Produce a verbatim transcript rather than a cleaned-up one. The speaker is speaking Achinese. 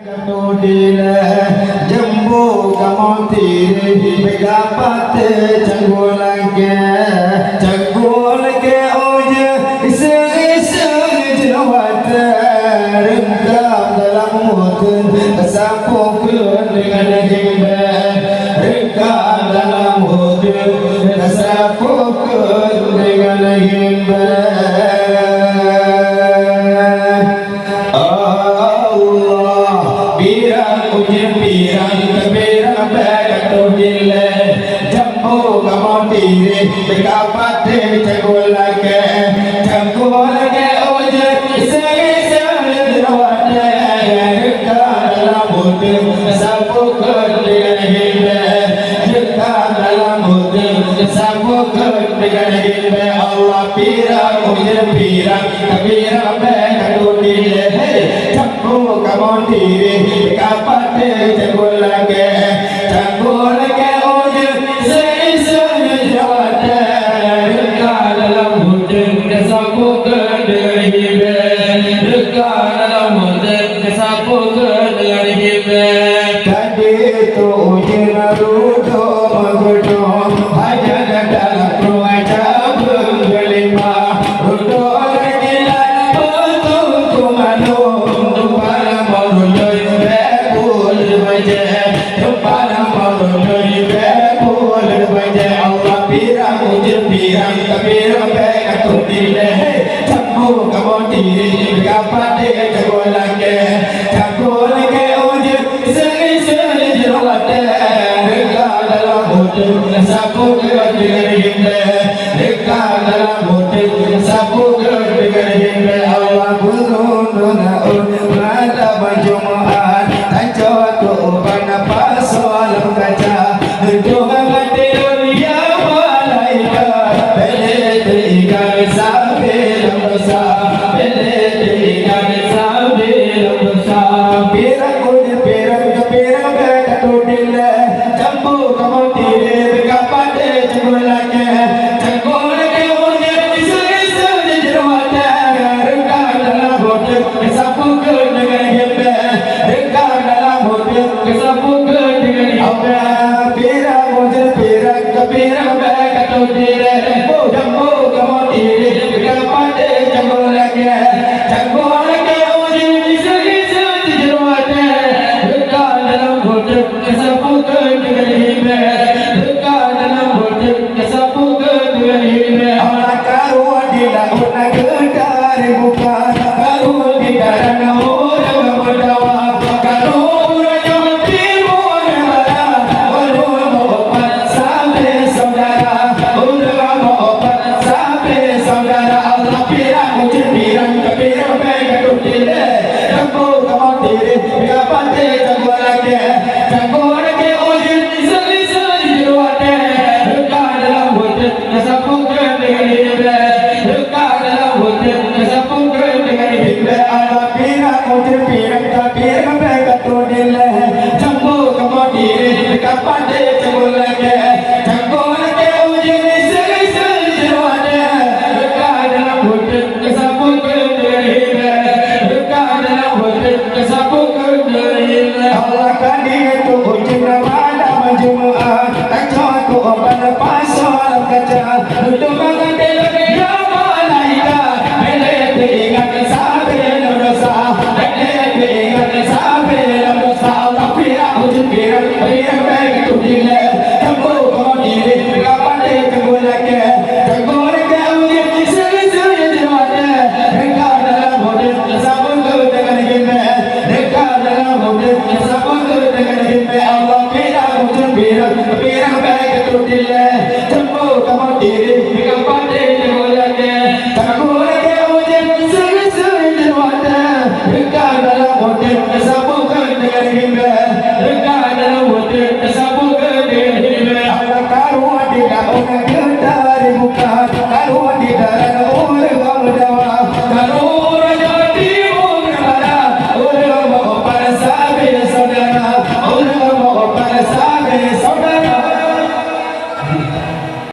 Ka dilèe jambu kamoe tirèe, bèk ka patéh canggu lakèe. Canggu lakèe ujeuen, iseung-iseung jeuet watèe. Reungkam dalam uteuen, tasapoe keuneuk deungon himbèe. Reungkam dalam uteuen, tasapoe keuneuk deungon himbèe. Allah, pirang ujeuen pirang, tapirang bèk ka troh dilèe. Jambu kamoe tirèe, bèk ka patéh canggu lakèe. Canggu lakèe ujeuen, iseung-iseung jeuet watèe. Reungkam dalam uteuen, tasapoe keuneuk deungon himbèe. Reungkam dalam uteuen, tasapoe keuneuk deungon himbèe. Allah, pirang ujeuen pirang, tapirang bèk ka troh dilèe. Hei, jambu kamoe tirèe, bèk ka patéh canggu lakèe. Canggu lakèe ujeuen, iseung-iseung jeuet watèe. Reungkam dalam uteuen, tasapoe keuneuk deungon himbèe. Reungkam dalam uteuen, tasapoe keuneuk deungon himbèe. Ka ditu ujeuen rudôk meugeudong, hana gata lakoe cabeueng geulimah. Rudôk geukilat peutung-tung mandum, teumpat lam rudôk bèk buleuen bajèe. Teumpat lam rudôk bèk buleuen bajèe. Allah, pirang ujeuen pirang, tapirang bèk ka troh dilèe. Jambu kamoe tirèe, bèk ka patéh canggu lakèe. Canggu lakèe ujeuen, iseung-iseung jeuet watèe. Reungkam dalam uteuen, tasapoe keuneuk deungon himbèe. Reungkam dalam uteuen, tasapoe keuneuk deungon himbèe. Allah, beureunoe na ôn raya Jumat, tacok keu ubat na pasoe lam kaca. Meudoa bak donya malaikat, bèk lé teuingat sabe lam dosa, bèk lé teuingat sabe lam dosa. Pirang ujeuen pirang, tapirang bèk ka troh dilèe. Jambu kamoe tirèe, bèk ka patéh canggu lakèe. Canggu lakèe ujeuen, iseung-iseung jeuet watèe. Reungkam dalam uteuen, tasapoe keuneuk deungon himbèe. Reungkam dalam uteuen, tasapoe keuneuk deungon himbèe. Allah, pirang ujeuen pirang, tapirang bèk ka troh dilèe. Jambu kamoe tirèe, bèk ka patéh canggu lakèe. Canggu lakèe ujeuen, iseung-iseung jeuet watèe. Reungkam dalam uteuen, tasapoe keuneuk deungon himbèe. Reungkam dalam uteuen, tasapoe keuneuk deungon himbèe. Allah, karu di laôt na geutari buka, karu di darat na ureueng meudawa, karu bunoe nyoe timu nibak barat, ureueng meuupat sabe syedara, ureueng meuupat sabe syedara. Allah, pirang ujeuen pirang, tapirang bèk ka troh dilèe. Jambu kamoe tirèe, bèk ka patéh canggu lakèe. Canggu lakèe ujeuen, iseung-iseung jeuet watèe. Reungkam dalam uteuen, tasapoe keuneuk deungon himbèe. Reungkam dalam uteuen, tasapoe keuneuk deungon himbèe. Allah, pirang ujeuen pirang, tapirang bèk ka troh dilèe. Jambu kamoe tirèe, bèk ka patéh canggu lakèe. Canggu lakèe ujeuen, iseung-iseung jeuet watèe. Reungkam dalam uteuen, tasapoe keuneuk deungon himbèe. Reungkam dalam uteuen, tasapoe keuneuk deungon himbèe. Allah, ka ditu ujeuen na malam Jumat, tacok keu ubat na